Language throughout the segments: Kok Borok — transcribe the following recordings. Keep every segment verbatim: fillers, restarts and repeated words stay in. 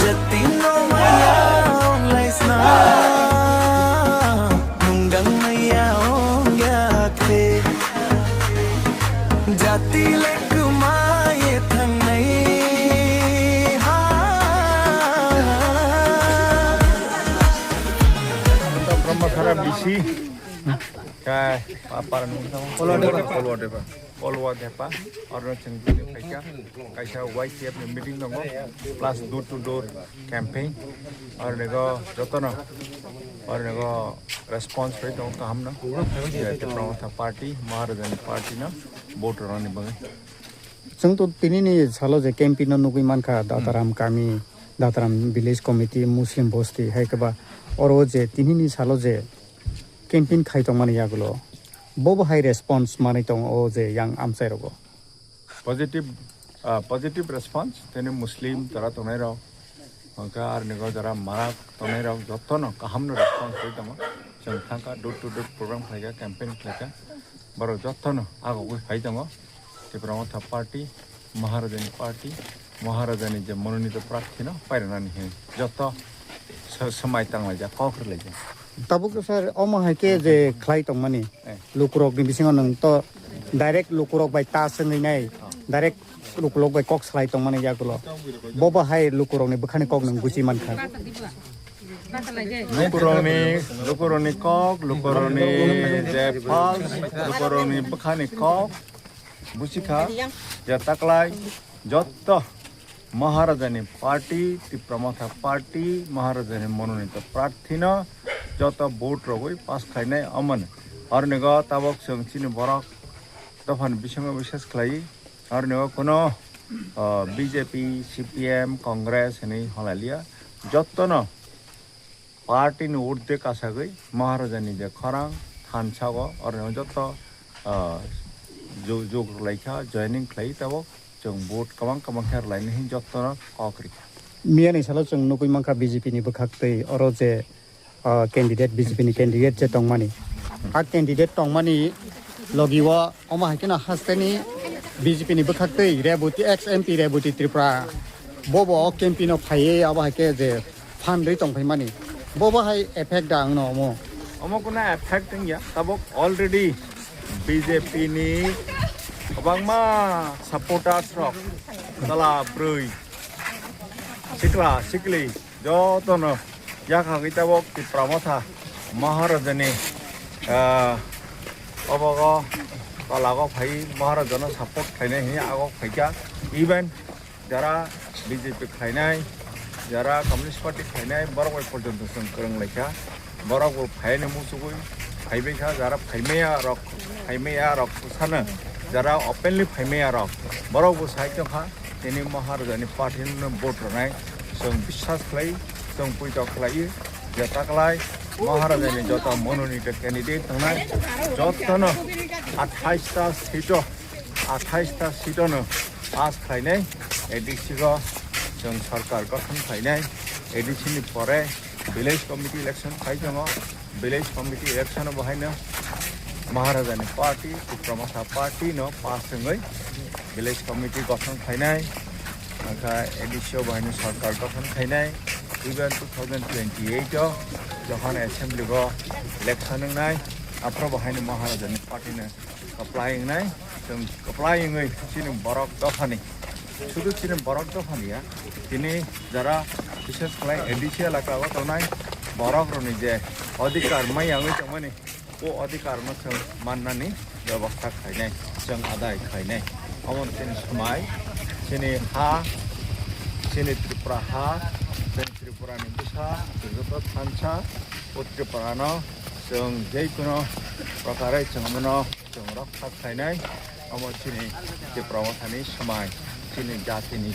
Jatino maya onlaisna nungdang maya ongya khe. Jati le kwmaye thangnai ha. Brahma Sara B C. Kai, apa nung? Polwa Depa. Polwa Depa. Polwa Depa. Oro chwng tini phaikha. Kaisa Y C F ni meeting tongo. Plus door to door campaign. Oro nego jotono. Oro nego response bai tongo kaham no. Ya, Tipra Motha Party, Maharaja ni party no vote rwna ni bagwi. Chwng to tini ni salo je campaign no nugwi mankha, Dataram kami, Dataram village committee, Muslim bosti, hai khe ba oro je tini ni salo je campaign khai tongmani yagulo, bo bo hai response manwi tongo o je yang amchai rogo? Positive, ah, positive response, tini Muslim jara tongnai rok, hwnkhe aroni go jara marak tongnai rok, jotono kaham no response rwi tongo. Chwng thangkha, door to door program khlaikha, campaign khlaikha, borok jotono agogwi phai tongo. Tipra Motha Party, Maharajani party, Maharajani je mononito prarthi no pairwnani hwnwi joto sa-, swmai tanglaijak, kok rwlaijak. Tabuk sir, omo hai khe je khlai tongmani, eh, lukurok ni bisingo nwng to direct lukurok bai ta swngwi nai, direct lukurok bai kok salai tongmani yagulo. Bo bo hai lukurok ni bwkhani kok nwng buji mankha. Lukurokni, lukurokni kok, lukurokni je pulse, lukurokni bwkhani kok, busikha, je taklai, jotto Maharajani party, Tipra Motha party, Maharajani mononito prarthino, joto vote rogwi pass khainai omoni. Aronigo tabok chwng chini borok dophani bisingo biswas khlai, aronigo kuno, ah, B J P, C P M, Congress hinwi halaliya, jottono party ni urde kasagwi Maharajani je khorang thansago, oro joto, ah, ju-, jug rwlaikha, joining khlai tabok chwng vote kwbang kwbang khe rwlainai hin jotono kok rikha. Miyani salo chwng nugwi mankha B J P ni bwkhaktwi oro je, ah, candidate, B J P ni candidate je tongmani. A candidate tongmani logi o omo hai kheno hasteni B J P ni bwkhaktwi Reboti, ex M P Reboti Tripura bo bo o campaign o phaiwi abo hai khe je phan rwi tongphaimani. Bo bo hai effect da wngno omo? Omo kuna effect wngya, tabok already B J P ni kwbangma supporters rok, chwla bwrwi, sikla sikli, jotono yakhagwi tabok Tipra Motha Maharajani, ah, obogo tolago phai Maharajano support khainai hinwi agok phaikha. Even jara B J P khlainai, jara Communist Party khlainai, borok bai porjonto chwng kwrwng laikha. Borok bo phaini muchugwi phaibai kha, jara phaimaya rok, phaimaya rok sano, jara openly phaimaya rok, borok bo sai tongkha, tini Maharajani party no vote rwnai. Chwng biswas khlai, chwng puito khlai, je taklai Maharajani joto mononito candidate tongnai, jotono athais ta seat o, athais ta seat o no pass khlainai, A D C go chwng sarkar gothon khlainai, A D C ni pore village committee election khai tongo, village committee election o bo haino Maharajani party, Tipra Motha party no pass wngwi village committee gothon khlainai, hwnkhe A D C o bo haino sarkar gothon khlainai, even two thousand twenty-eight o jokhon assembly go election wngnai, aphuru bo haino Maharajani party no kwplai wngnai, chwng kwplai wngwi chini borok dophani, sudu chini borok dophani ya, tini jara bishes khlai A D C elaka o tongnai borok rokni je adhikar maya wngwi tongmani, o adhikar no chwng mannani bebostha khlainai, chwng adai khlainai. Omo chini swmai, chini ha, chini Tripura ha, chini Tripura ni bwsa, chini joto thansa, o Tripura no chwng jai kuno prokare chwng bono chwng rok kha khlainai, omo chini Tipra Mothani swmai, chini jatini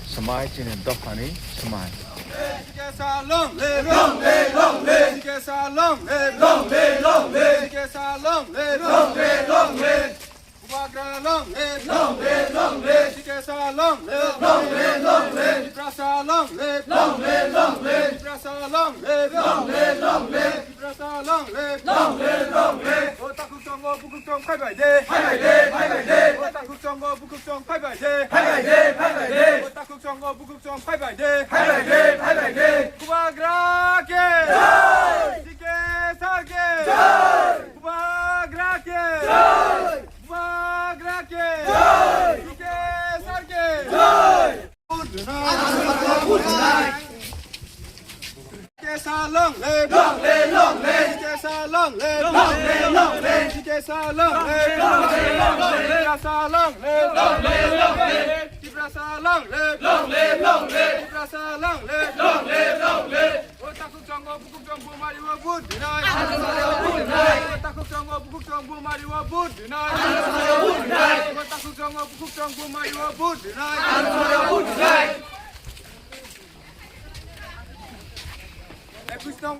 swmai, chini dophani swmai. Tikesa long live, long live, long live. Tikesa long live, long live, long live. Tikesa long live, long live, long live. Bubagra long live, long live, long live. Tikesa long live, long live, long live. Tiprasa long Live! Long live, long live! Tiprasa long live! Long live, long live! Tiprasa long live! Long live, long live! O takhuk chongo bukhuk chong phai bai de! Phai bai de, phai bai de! O takhuk chongo bukhuk chong phai bai de! Phai bai de, phai bai de! O takhuk chongo bukhuk chong phai bai de! Phai bai de, phai bai de! Bubagra ke! Jai! C K sir ke! Jai! Bubagra ke! Jai! Bubagra ke! Jai! C K sir ke! Jai! Tiprasa long live! Long live, long live! Tiprasa long live! Long live, long live! Tiprasa long live! Long live, long live! Tiprasa long live! Long live, long live! Tiprasa long live! Long live, long live! Tiprasa long live! Long live, long live! O takhuk chongo bukhuk chong bumari o vote dinai. O takhuk chongo bukhuk chong bumari o vote dinai. O takhuk chongo bukhuk chong bumari o vote dinai. Ekus nong